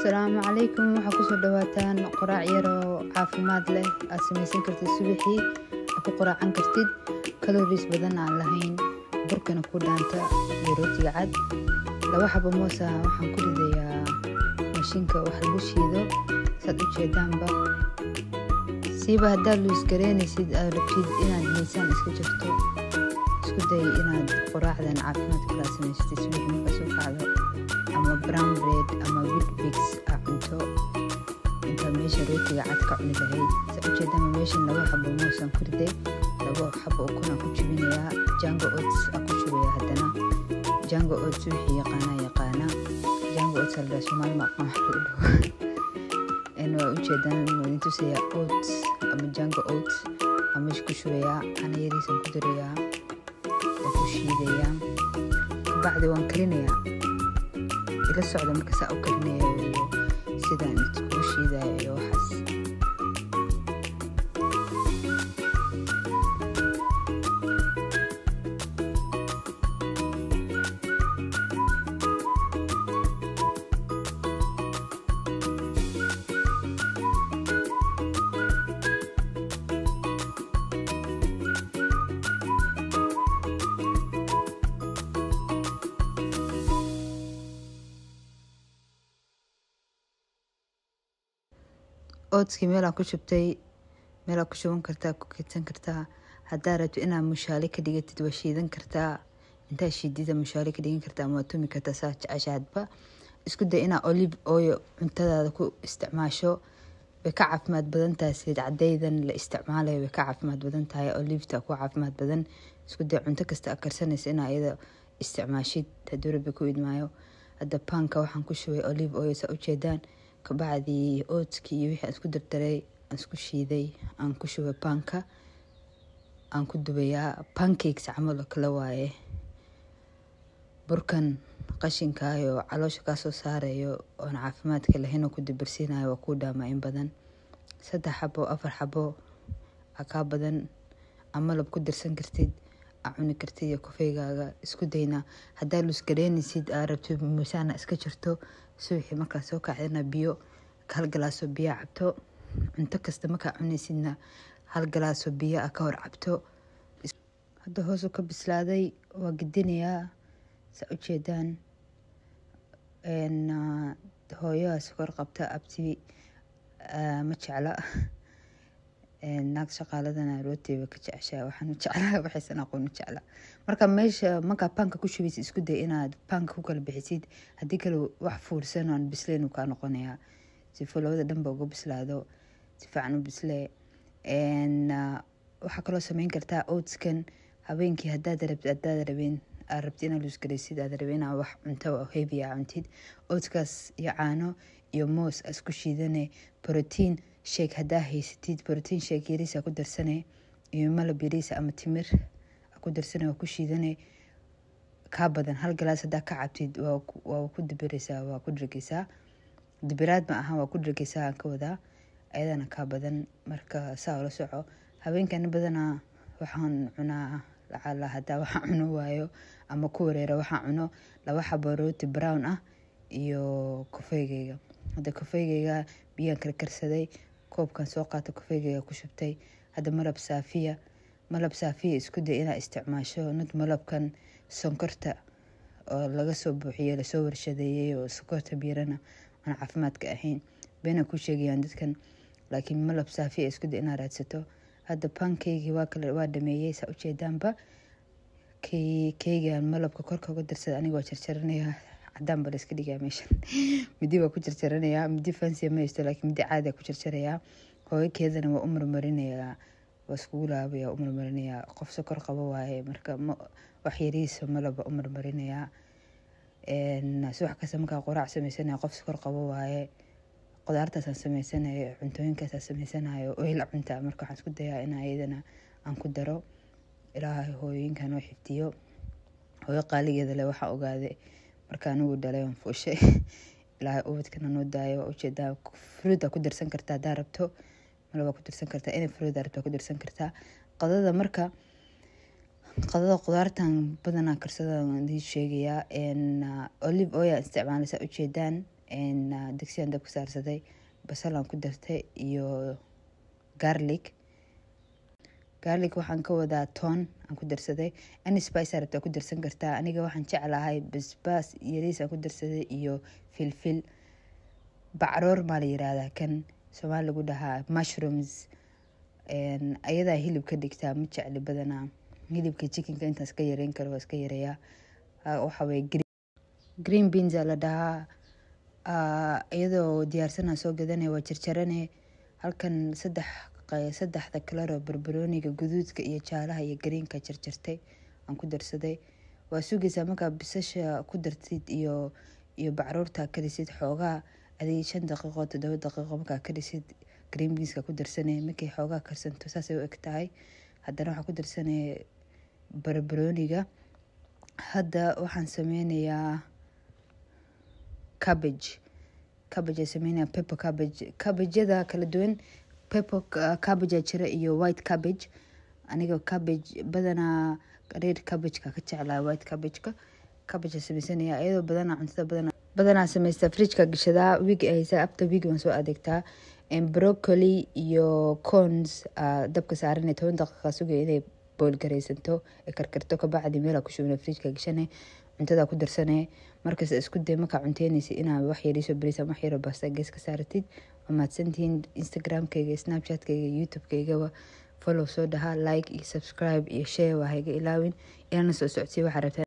Asalaamu calaykum. Waxaa kusoo dhawaataan quraac yar oo caafimaad leh aad samaysan kartid subaxii, aad ku quraacan kartid, calories badan aan lahayn, burkana ku dhaanta iyo rootiga cad. 2 xabo moos ah waxaan ku ridayaa mashiinka wax lagu shiido, saad u jeedaanba. Siiba haddaad luus gareynaysid, aad rabtid inaad miisaan iska jirto, isku day inaad quraacdan caafimaadka kala samaysatid subaxii markaa soo kacdo, ama brown bread ama Weet-Bix aa cunto inta meesha rootiga cad ka cuni lahayd. Saa ujeedama, meeshan 2 xabo moos aan ku riday, 2 xabo ukun aan ku jibinayaa, Jungle Oats aan ku shubaya. Haddana Jungle Oats wixii yaqaana yaqaana, Jungle Oats la dhahaa, Soomaali ma aqaan wax lagu dhaho. Waa ujeedaan, waa idin tusayaa. Oats ama Jungle Oats aan meesha ku shubayaa, caano yariisaan ku darayaa, waan ku shiidayaa, kabacdi waan karinayaa. Ila socda marka saa u karinayo iyo sidaan iskugu shiidayo iyo waxaas. Oatskii meel aan ku shubtay, meel aad ku shuban kartaa, ku kaydsan kartaa. Haddaa rabto inaad mushaale ka dhigatid, waa shiidan kartaa. Intaa shiidida mushaale ka dhigan kartaa ama waa tumi kartaa, saa jeceshaadba. Isku day inaad olive oil cuntadaada ku isticmaasho, way ka caafimaad badan tahay saliid cadaydan la isticmaalayo, way ka caafimaad badan tahay, oliveta ku caafimaad badan. Isku day cunto kasta aad karsanaysa inaa iyada isticmaashid, hadduu Rabbi ku idmaayo. Hadda panka waxaan ku shubay olive oil, saa ujeedaan. Kabacdi oatskii iyo wixii aan isku dardaray, aan isku shiiday, aan ku shubay panka, aan ku dubayaa. Pancakes camal oo kale waaye. Burkan qashinkaayo caloosha kaa soo saarayo oon caafimaadka lahayn oo ku dibirsiinayo waa kuu dhaamaa in badan. 3 xabo, 4 xabo aa kaa badan, aa malab ku darsan kartid, aa cuni kartid iyo kafeygaaga. Isku dayna haddaa lose gareynaysid, aa rabtid miisaana iska jirto, subaxii markaa soo kacdana biyo, hal galaasoo biyo cabto. Cunto kasta markaa cunaysidna hal galaasoo biyo ah ka hor cabto. Hadda hoosu ka bislaaday, waa gedinayaa, saa ujeedaan. Hooyaha sokor qabta abti ma jecla, naag shaqaaladana rooti bay ka jeceshahay. Waxaan u jeclaa waxaysan aqoon u jecla. Marka meesha markaa panka ku shubaysid, isku day inaad panka ku kala bixisid, haddii kale wax fuursan oo aan bislayn uu kaa noqonayaa. Sifo labada dhanba uga bislaado, si fiican u bislee. Waxaa kaloo sameyn kartaa oatskan habeenkii haddaad rabtid, haddaad rabin, aad rabtid inaad lose garaysid, aad rabin inaad wax cunto oo heavy ah cuntid, oatskaas iyo caano iyo moos aa isku shiidane. Protein shake haddaa haysatid, protein shake yariisa ku darsane iyo malab yariisa ama timir aa ku darsane, waa ku shiidane. Kaa badan hal galaas haddaa ka cabtid, waa ku dibiraysaa, waa ku dhergeysaa. Dibiraad ma aha, waa ku dhergeysaa aan ka wadaa, ayadana kaa badan. Marka saa ula soco. Habeenkana badanaa waxaan cunaa, lacala haddaa waxaan cuno waayo ama ku wareera waxaan cuno, 2 xabo rooti brown ah iyo kafeygeyga. Hadda kafeygeyga biyaan karkarsaday, koobkan soo qaata, kafeygeyga ku shubtay. Hadda malab saafiya, malab saafiya isku day inaad isticmaasho, not malabkan sonkorta oo laga soo buuxiyey, lasoo warshadeeyey oo sonkorta biirana aan caafimaadka ahayn. Beena ku sheegayaan dadkan, laakiin malab saafiya isku day inaad raadsato. Hadda pankeygii waa kale, waa dhameeyey, saa ujeedaanba. Keygan malabka korka uga darsada aniga waa jarjaranayaa, cadaan ba la iska dhigaa meeshan. Midi baa ku jarjaranayaa, midi fancy ma haysto, laakiin midi caadi ku jarjarayaa. Hooyo keedana waa u marmarinayaa, waa iskugu laabaya, u marmarinayaa. Qof sokor qabo waaye, marka wax yariisa malaba u marmarinayaa. Subax kasta markaa quraac sameysanaya, qof sokor qabo waaye, qudaartaasaan sameysanayo, cuntooyinkaasaan sameysanayo oo ila cuntaa. Marka waxaan isku dayaa in ayadana aan ku daro. Ilaahay hooyooyinkan oo xifdiyo. Hooyo qaaligeeda leh waxaa ogaaday marka anigu dhalay oon fuushay. Ilaahay ubadkana noo daayo. Waa ujeedaa, fruit ku darsan kartaa haddaa rabto, malab ku darsan kartaa, any fruit rabtaa ku darsan kartaa. Qadada, marka qadada qudaartan badanaa karsada idiin sheegayaa. Olive oil isticmaalaysaa, ujeedaan. Digsiyan dabka saarsaday, basal aan ku dartay iyo garlic. Garlic waxaan ka wadaa toon aan ku darsaday. Any spice aa rabtaa ku darsan kartaa. Aniga waxaan jeclahay basbaas yariis aan ku darsaday iyo filfil. Bacroor maa la yiraahdaa kan Soomaali lagu dhahaa? Mushrooms ayadaa hilib ka dhigtaa. Ma jecli badanaa hilibka chickenka, intaas ka yareyn karo waa iska yareeyaa. Waxa waye green beans aa la dhahaa. Iyadoo diyaarsanaa soo gadanaya, waa jarjarane. Halkan saddex, saddexda kalaro barbarooniga, guduudka iyo jaalaha iyo greenka jarjartay aan ku darsaday. Waa sugaysaa markaa basasha ku dartid iyo bacruurta karisid xoogaa, adig 5 daqiiqo, 7 daqiiqo markaa karisid, green beanska ku darsanay. Markay xoogaa karsanto, saasay u eg tahay. Haddana waxaa ku darsanaya barbarooniga. Hadda waxaan sameynayaa cabbage. Cabbage aan sameynaya, pepper cabbage. Cabbageyada kala duwan, pepper cabbage aa jira iyo white cabbage. Aniga cabbage badanaa red cabbageka ka jeclaa white cabbageka. Cabbage aan sameysanaya iyadoo badanaa cuntada badanaa sameystaa, fridgeka gashadaa, week haysaa, after week waan soo adeegtaa. Broccoli iyo corns dabka saaranay, 10 daqiiqa sugaya inay boil garaysanto, karkarto. Kabacdi meel ku shubna, fridgeka gashanay, cuntada ku darsanay. Markasta isku day markaa cunteynaysa inaa wax yariiso bariis ama wax yaroo baasta gees ka saaratid. Waa mahadsantihiin. Instagramkayga, Snapchatkayga, YouTube-kaygaba follow soo dhaha, like iyo subscribe iyo share waa hayga ilaawin. Ilana soo socodsiy waxaa rabtaa.